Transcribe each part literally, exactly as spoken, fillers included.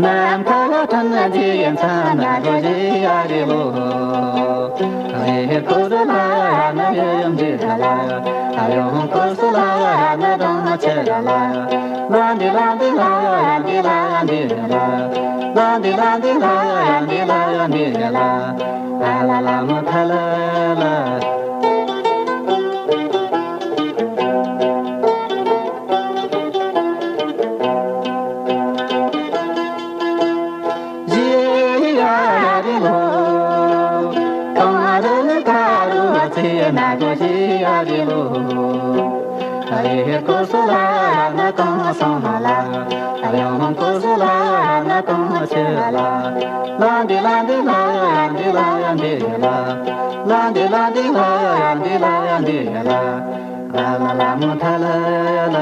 ནམ་མཁའ་ལ་ཁྲོན་ན་རྗེ་ཡན་ཚ་ན་གོ་ཞི་ཡ་རི་ལོ། ཨ་ཡེ་ཀོ་སུ་ལ་ཡ་ན་ཡ་ཡམ་ཇི་ར་ལ། ཨ་ཡོང་ཀོ་སུ་ལ་ཡ་ན་གྲོང་ན་ཆེ་ར་ལ། ལ་འདི་ལ་འདི་ལ་ཡ་འདི་ལ་ཡ་འདི་ར་ལ། ལ་འདི་ལ་འདི་ལ་ཡ་འདི་ལ་ཡ་འདི་ར་ལ། ཨ་ལ་ལ་མོ་ཐ་ལ་ལ། ཞི་ཡ་རི་ལོ། གང་རུ་ནི་ག་རུ་ཚེ་ན་གོ་ཞི་ཡ་རི་ལོ། ཨ་ཡེ་ཀོ་སུ་ལ་ན་གང་སང་ན་ལ། ཨ་ཡང་ཀོ་སུ་ལ་ན་གང་ཆེ་ལ། ལ་འདི་ལ་འདི་ལ་ཡ་འདི་ལ་ཡ་འདི་ལ། ལ་འདི་ལ་འདི་ལ་ཡ་འདི་ལ་ཡ་འདི་ལ། ལ་ལ་ལ་མོ་ཐ་ལ་ལ།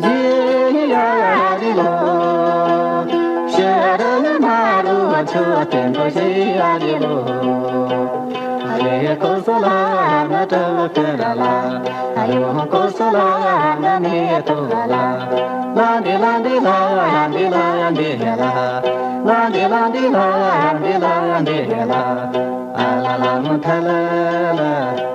ཡེ་ཡ་རི་ལོ། ཤེ་ར་ལ་མ་རུ་ཆུ་བ་བསྟན་པོ་ཡེ་ཡ་རི་ལོ། ཨ་ཡེ་ཀོ་སུ་ལ་ན་ཏྲ་བ་ཏེ་ར་ལ། ཨ་ཡོ་ཀོ་སུ་ལ་ན་ནི་ཏོ་ལ། ལ་འདི་ལ་འདི་ལ་ཡ་འདི་ལ་ཡ་འདི་ལ། ལ་འདི་ལ་འདི་ལ་ཡ་འདི་ལ་ཡ་འདི་ལ། ཨ་ལ་ལ་མོ་ཐ་ལ་ལ།